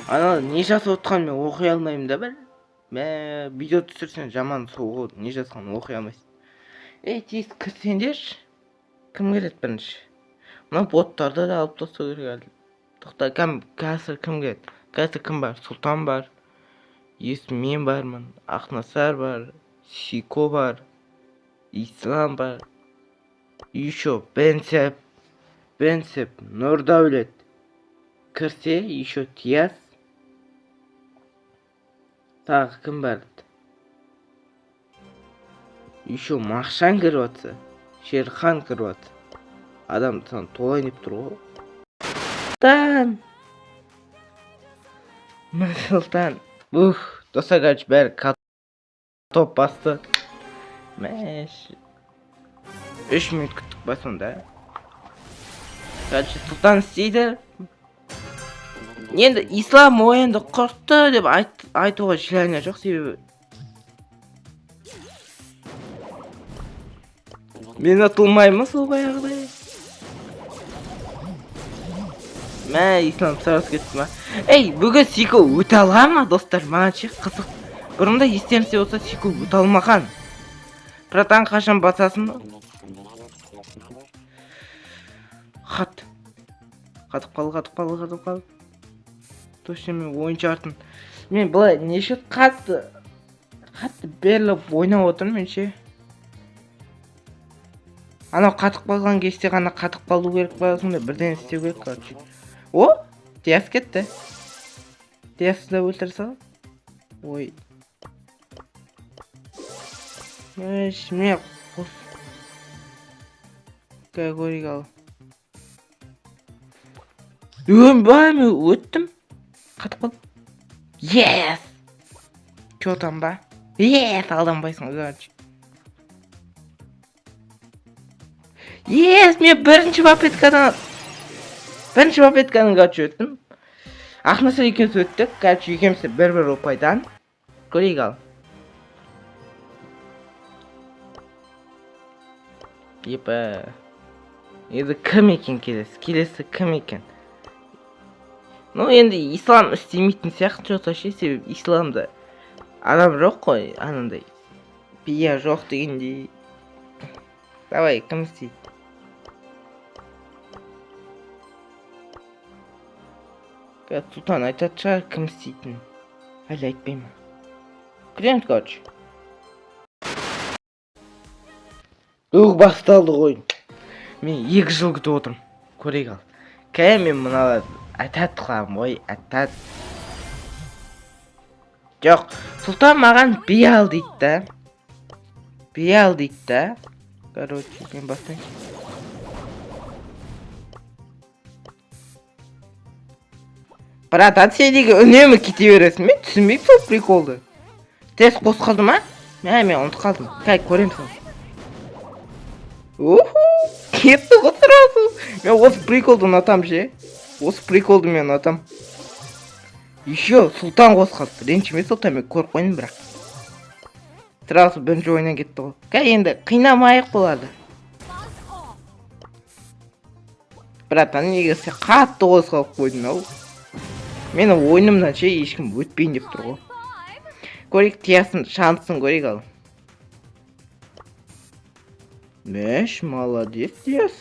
Ана не жазып отқанын мен оқи алмаймын да бір. Мә, видео түсірсең жаман сол ғой, не жазғанын оқи алмайсың. Ей, тез кірсеңдерші. Кім келеді бірінші? Мына боттарды да алып тастау керек әлі. Тоқта, кім қазір кім келеді? Қазір кім бар? Сұлтан бар. Мен бармын. Ақнасар бар. Сико бар. Ислам бар. Еще Бенсеп. Бенсеп, Нұрдәулет. Кірсе, еще Тияз. Тағы кім бар? Еще Мақшан кіріп жатса. Шерхан кіріп жатса. Адам саны толайын деп тұр ғой. Сұлтан! Сұлтан. Ух, достар, короче, бәрі топ басты. Мәш. 3 минут күттік па сонда? Короче, Сұлтан істейді. Енді Ислам ойынды құртты деп айтуға желание жоқ, себебі мен ұтылмаймын сол баяғыдай. Мә, Ислам сразу кетті ма? Ей, бүгін Сико өте ала ма, достар? Маған ше қызық. Бұрында естеріңізде болса, Сико өте алмаған. Братан, қашан басасың? Хат. Қатып қалды, қатып қалды, қатып қалды. Точно мен ойыншы артын. Мен былай неше қатты қатты беріліп ойнап отырмын мен ше. Анау қатып қалған кезде ғана қатып қалу керек па, сондай бірдеңе істеу керек, короче. О, Диас кетті. Диасты да өлтіре сал. Ой. Мәш, міне қос. Көрейік ал. Ба, мен өттім. Қатып қалдым. Yes! Чё там ба? Yes, алданбайсың ғой, короче. Yes, мен бірінші попыткадан, короче, өттім. Ақнасыр екеуміз өттік. Короче, екеуміз де бір-бір ұпайдан. Көрейік ал. Епа. Енді кім екен келесі? Келесі кім екен? Ну, енді Ислам істемейтін сияқты что-то ше, себебі Исламда адам жоқ қой, анандай. Бия жоқ дегендей. Давай, кім істейді? Қазір Сұлтан айтатын шығар кім істейтінін. Әлі айтпай ма? Күтеміз, короче. Ух, басталды ғой. Мен 2 жыл күтіп отырмын. Көрейік ал. Кәе мен мыналар атат қыламын ғой, атат. Жоқ, Сұлтан маған би ал дейді да. Би ал дейді да. Короче, мен бастайыншы. Братан, сен неге үнемі кете бересің? Мен түсінбеймін сол приколды. Тез қосқалды ма? Мә, мен ұмытып қалдым. Кәй, көремін соны. Уху, кетті ғой сразу. Мен осы приколды ұнатамын ше. Осы приколды мен ұнатамын. Еще Сұлтан қосқалды. Ренжіме, Сұлтан, мен көріп қойдым бірақ. Сразу бірінші ойыннан кетті ғой. Кәй, енді қинамайық болады. Братан, неге сен қатты қозғалып қойдың ау? Мені ойынымнан ше ешкім өтпейін деп тұр ғой. Көрейік, Тиясын шансын көрейік ал. Мәш, молодец, Тияс.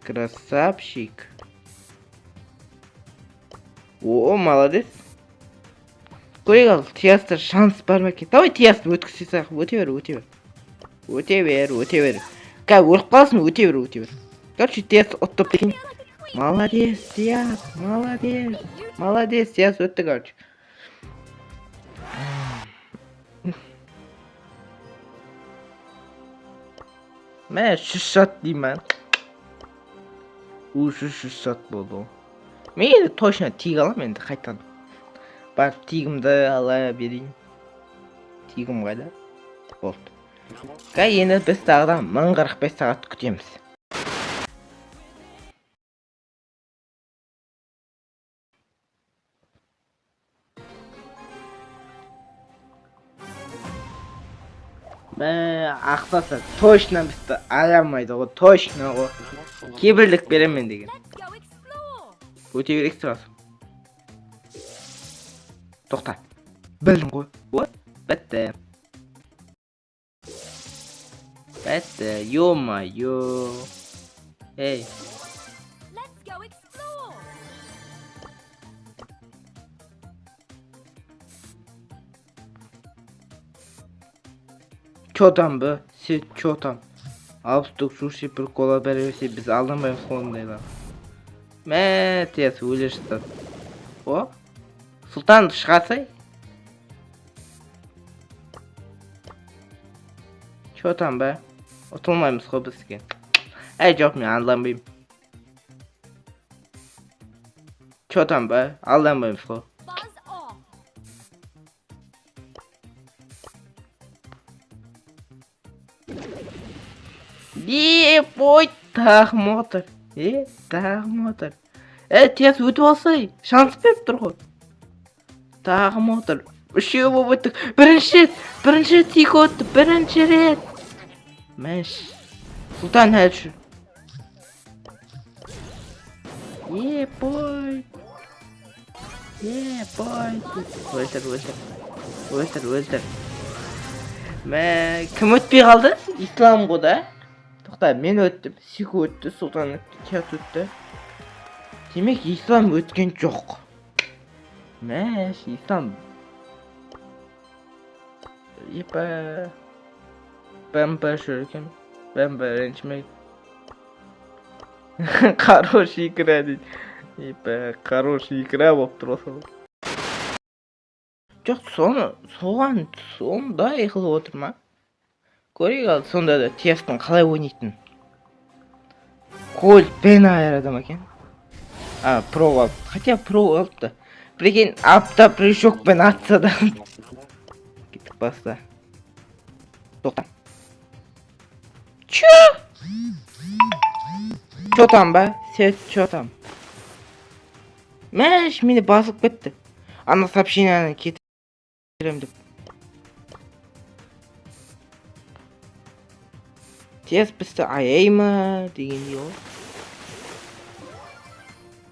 Красавчик. О, молодец. Көрейік ал, Тияста шанс бар ма екен? Давай Тиясты өткізе салайық. Өте бер, өте бер. Өте бер, өте бер. Қазір өліп қаласың, өте бер, өте бер. Короче, Тияс ұтып екен. Молодец, Тияс, молодец. Молодец, Тияс өтті, короче. Мә, 100 шат деймін. Уже 100 шат болды ғой. Мен енді точно тиг аламын енді қайтадан. Барып тигімді ала берейін. Тигім қайда? Болды. Кәй, енді біз тағы да 1045 сағат күтеміз. Мә, ақтаса точно бізді аямайды ғой, точно ғой. Кепілдік беремін мен деген. Let's go explore. Өте берейік сразу. Тоқта. Білдім ғой. Вот, бітті. Бітті, ё-моё. Ей. Let's go explore. Чё там, бі? Сен чё там? 60 суши, бір кола бере берсе, біз алданбаймыз ғой ондайлар. Мә, тез өле жатады. О? Сұлтан, шығасай? Чё там, бә? Ұтылмаймыз ғой біз деген. Әй, жоқ, мен алданбаймын. Чё там, бә? Алданбаймыз ғой. Buzz off. Е, бой, тағы мотор. Е, тағы мотор. Е, тез өтіп алсай. Шанс беріп тұр ғой. Тағы мотор. Үшеу болып өттік. Бірінші рет, бірінші рет екі өтті. Бірінші рет. Мәш. Сұлтан әлі жүр. Е, бой. Е, бой. Өлтір, өлтір. Өлтір, өлтір. Мә, кім өтпей қалды? Ислам ғой да? Тоқта, мен өттім, Сико өтті, Сұлтан өтті, Тияс өтті. Демек, Ислам өткен жоқ. Мәш, Ислам. Епа. Бәмбә жүр екен. Бәмбә ренжіме. Хороший игра дейді. Епа, хороший игра болып тұр осы. Жоқ, соны, соған сондай қылып отыр ма? Көрейік ал, сонда да Тиястың қалай ойнайтынын. Кольтпен айырады ма екен? А, про алып. Хотя про алыпты. Прикинь, апта прыжокпен атса да. Кеттік баста. Тоқта. Чё? Чё там, ба? Сен чё там? Мәш, мені басып кетті. Ана сообщениені кетірем деп. Тез бізді аяй ма дегендей ғой.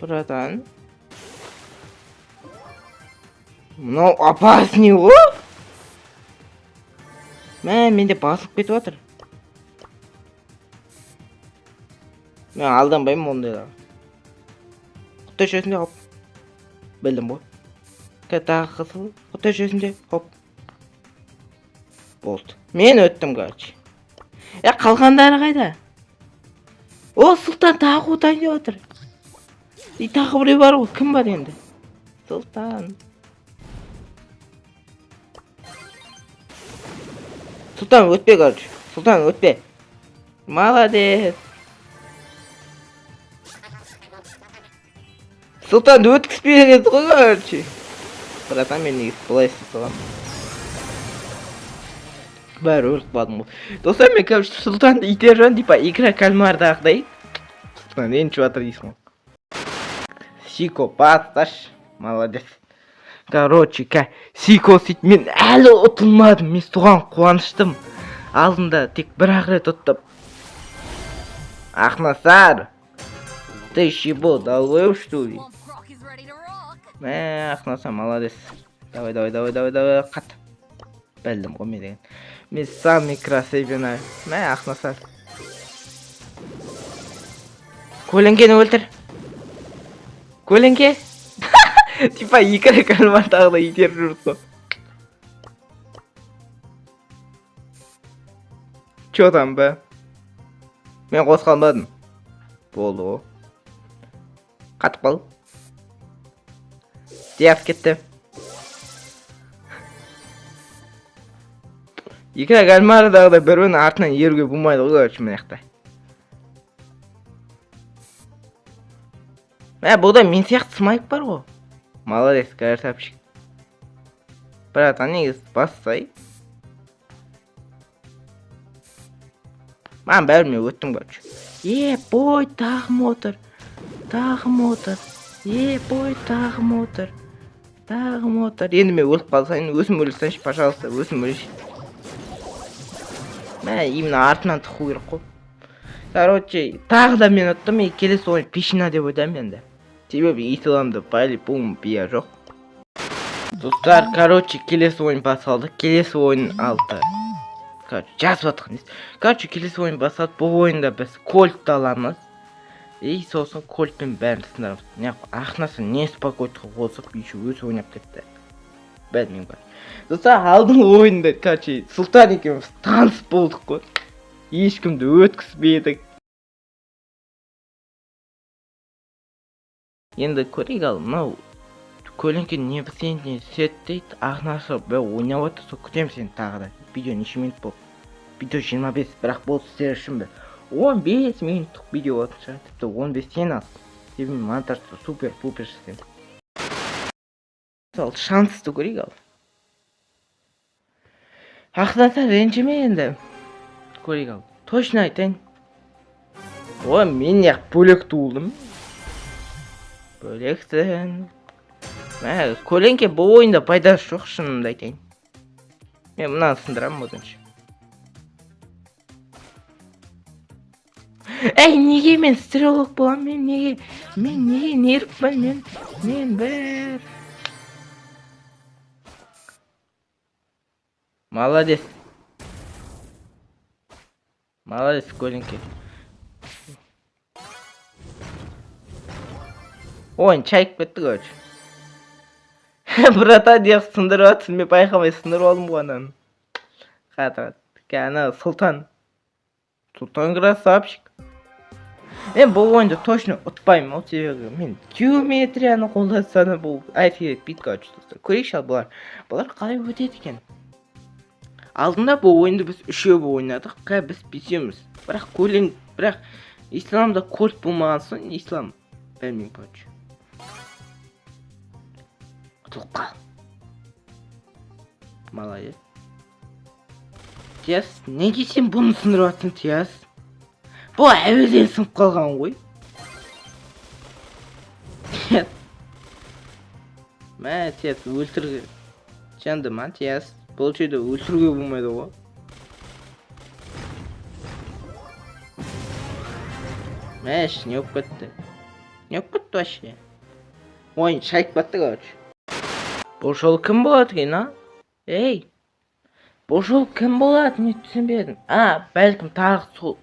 Братан. Мынау опасный ғой. Мә, менде басылып кетіп жатыр. Мен алданбаймын ондайларға. Құттай жүйесінде, хоп. Білдім ғой. Тағы қызыл. Құттай жүйесінде, хоп. Болды. Мен өттім, короче. Е, қалғандары қайда? О, Сұлтан тағы отайын деп отыр. И тағы біреу бар ғой. Кім бар енді? Сұлтан. Сұлтан өтпе, короче. Сұлтан өтпе. Молодец. Сұлтанды өткізбей еді ғой, короче. Братан, мен негізі былай істей саламын. Бәрі өліп қалдым ғой. Достар, мен, короче, Сұлтанды итеріп жүрмін, типа игра кальмардағыдай. Сұлтан ренжіп жатыр дейсің ғой. Сико, басташ. Молодец. Короче, Сико сөйтіп мен әлі ұтылмадым. Мен соған қуаныштым. Алдында тек бір-ақ рет ұттым. Ақнасар. Ты чего, долбоеб, что ли? Swamp Croc is ready to rock. Мә, Ақнасар, молодец. Давай, давай, давай, давай, давай, қат. Білдім ғой мен деген. Мен самый красивый. Мә, Ақнасар. Көлеңкені өлтір. Көлеңке. Типа екі кальмардағыдай итеріп жүрді ғой. Чё там, бә? Мен қозғалмадым. Болды ғой. Қатып қал. Диас кетті. Екі кальмардағыдай бір-бірінің артынан еруге болмайды ғой, короче, мына жақта. Мә, бұда мен сияқты смайк бар ғой. Молодец, красавчик. Братан, негізі бассай. Маған бәрі, мен өттім, короче. Е, бой, тағы мотор. Тағы мотор. Е, бой, тағы мотор. Тағы мотор. Енді мен өліп қалсайын, өзім өлсейінші, пожалуйста, өзім өлейінші. Мә, именно артынан тығу керек қой. Короче, тағы да мен ұттым, и келесі ойын пешина деп ойлаймын енді. Себебі Исламды по-любому бия жоқ. Достар, короче, келесі ойын басталды. Келесі ойын 6. Короче, жазып жатқан несі. Короче, келесі ойын басталды. Бұл ойында біз кольтты аламыз. И сосын кольтпен бәрін сындырамыз. Не, ақнасы не спокойтқа қосып, еще өзі ойнап кетті. Білмеймін, короче. Достар, алдыңғы ойында, короче, Сұлтан екеуміз таныс болдық қой. Ешкімді өткізбедік. Енді көрейік ал, мынау көлеңке не сен не сет дейді, ақнасы бә ойнап жатыр, сол күтемін сені тағы да. Видео неше минут болды? Видео 25, бірақ бұл сіздер үшін бір 15 минуттық видео болатын шығар, тіпті 15-тен аз. Себебі мен монтажды супер-пупер жасаймын. Ал шансты көрейік ал. Ақнасы ренжіме енді. Көрейік ал. Точно айтайын. Ой, мен неғып бөлек туылдым. Бөлексің. Мә, көлеңке бұл ойында пайдасы жоқ, шынымды айтайын. Мен мынаны сындырамын оданша. Әй, неге мен стрелок боламын? Мен неге? Мен неге нервпін? Мен бір. Молодец. Молодец, көлеңке. Ойын шайып кетті, короче. Братан, неғып сындырып жатсың? Мен байқамай сындырып алдым ғой ананы. Қатырады. Ана Сұлтан. Сұлтан красавчик. Мен бұл ойынды точно ұтпаймын, ол себебі мен геометрияны қолдансам бұл әсер етпейді, короче, достар. Көрейікші ал бұлар. Бұлар қалай өтеді екен? Алдында бұл ойынды біз үшеу болып ойнадық, қазір біз бесеуміз. Бірақ көлең, бірақ Исламда кольт болмаған соң Ислам білмеймін, короче. Ұтылып қал. Молодец. Тияс, неге сен бұны сындырып жатсың, Тияс? Бұл әуеден сынып қалған ғой. Тияс. Мә, Тияс, өлтір. Жанды ма, Тияс? Бұл жерде өлтіруге болмайды ғой. Мәш, не болып кетті? Не болып кетті вообще? Ойын шайып кетті, короче. Бұл жолы кім болады екен, а? Ей! Бұл жолы кім болады, мен түсінбедім. А, бәлкім тағы сол.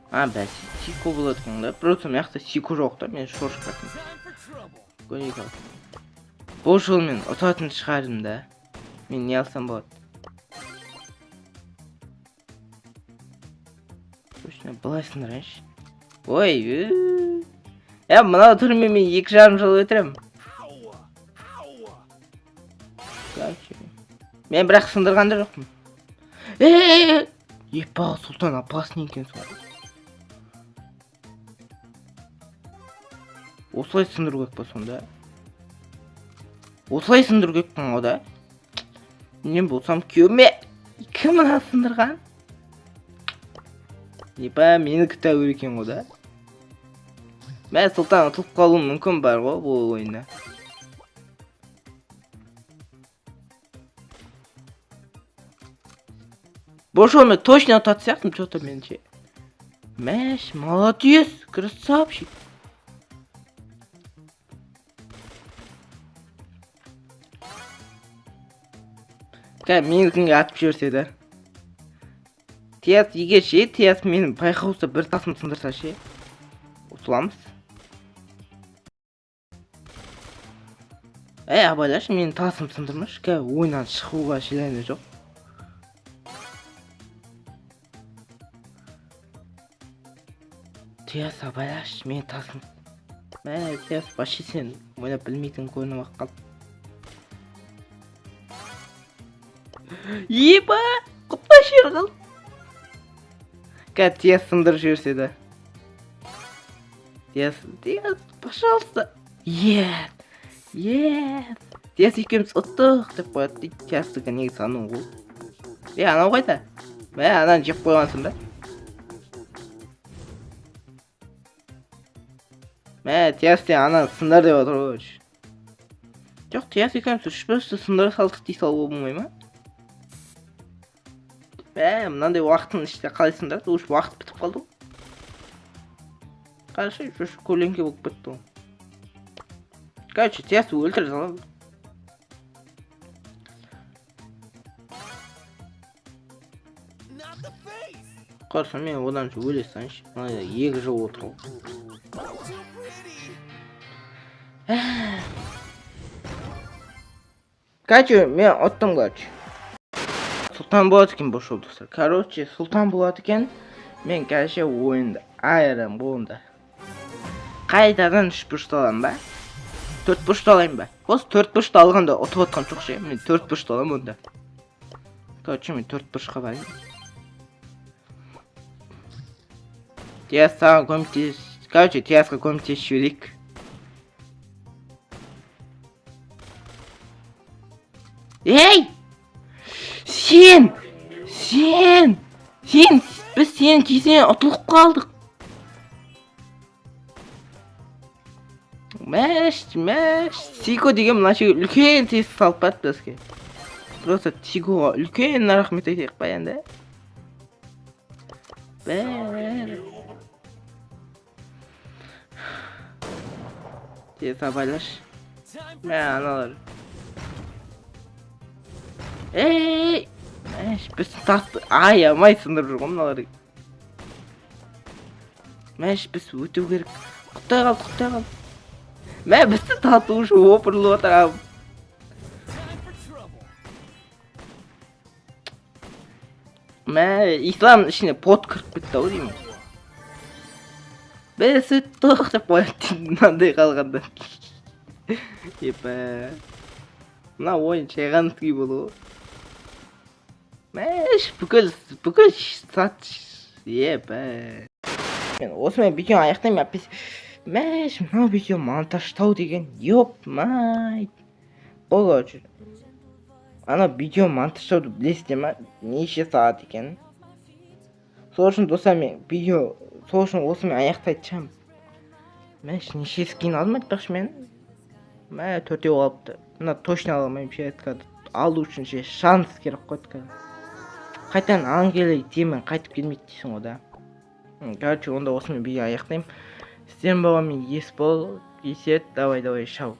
А, бәлкім Сико болады екен да. Просто мына жақта Сико жоқ та, мен шошып кеттім. Көрейік ал. Бұл жолы мен ұтатын шығармын да. Мен не алсам болады? Точно, былай сындырайыншы. Ой, мынау түрмен мен екі жарым жыл өтіремін. Короче, мен бірақ сындырған да жоқпын. Епа, Сұлтан опасный екенсің ғой. Осылай сындыру керек па сонда? Осылай сындыру керек пе ғой да? Мен болсам күйеуіме кім мына сындырған? Епа, менікі тәуір екен ғой да? Мә, Сұлтан ұтылып қалуым мүмкін бар ғой бұл ойында. Бұл жолы мен точно ұтатын сияқтымын, чё-то меніңше. Мәш, молодец, красавчик. Қазір менікінге атып жіберсе да. Тияс, егер ше, Тияс мені байқауса бір тасым сындырса ше. Ұтыламыз. Әй, абайлашы, менің тасым сындырмашы. Қазір ойыннан шығуға желание жоқ. Тияс, абайлашы, менің тасым. Мә, Тияс, вообще сен ойнап білмейтін көрініп ақ қалды. Еба, құттай жер қалды. Қазір Тияс сындырып жіберсе де. Тияс, Тияс, пожалуйста. Ет, ет. Тияс екеуміз ұттық деп қояды дейді. Тиястікі негізі анау ғой. Е, анау қайда? Мә, ананы жеп қойғансың ба? Мә, Тияс сен ананы сындыр деп отыр ғой, короче. Жоқ, Тияс екеуміз үш бұрышты сындыра салдық дей салуға болмай ма? Мә, мынандай уақыттың ішінде қалай сындырады? Уж уақыт бітіп қалды ғой. Қарашы, үш көлеңке болып кетті ғой. Короче, Тиасты өлтіре саламын. Not the face. Құрсын, мен одан өле салайыншы. Мына 2 жыл отыр ғой. Too pretty. Короче, мен ұттым, короче. Сұлтан болады екен бұл жолы, достар. Короче, сұлтан болады екен. Мен, короче, ойынды айырамын ғой онда. Қайтадан үш бұрышты аламын ба? Төрт бұрышты алайын ба? Осы төрт бұрышты алғанда ұтып отқан жоқ ше. Мен төрт бұрышты аламын онда. Короче, мен төрт бұрышқа барайын. Тияс, саған көмектес. Короче, Тиясқа көмектесіп жіберейік. Ей! Сен! Сен! Сен! Біз сенің кесеңе ұтылып қалдық. Мәш, мәш. Тико деген мына жерге үлкен тесік салып барды бізге. Просто Тикоға үлкен рахмет айтайық па енді? Бәрі. Тез абайлашы. Time for Мә, аналар. Ей! Мәш, біз тасты аямай сындырып жүр ғой мыналар. Мәш, біз өту керек. Құттай қалды, құттай қалды. Мә, бізді тату уже опырылып отыр. time for trouble. Мә, исламның ішіне пот кіріп кетті ау деймін. Біз өттік деп қояды мынандай қалғанда. Епа. Мына ойын шайғановский болу ғой. Мәш, бүкіл сат, епа. Мен осымен видеоны аяқтаймын, әппес. Мәш, мынау видео монтаждау деген, ёп май. Бұл, короче. Ана видео монтаждауды білесіздер ма? Неше сағат екенін. Сол үшін, достар, мен видео, сол үшін осымен аяқтайтын шығармын. Мәш, неше скин алдым айтпақшы мен? Мә, төртеу қалыпты. Мына точно ала алмаймын ше, алу үшін ше шанс керек қой. Қайтадан Ангела Демон қайтып келмейді дейсің ғой да. Короче, онда осымен видео аяқтаймын. Сіздермен болған мен Есбол, Есет, давай, давай, шау.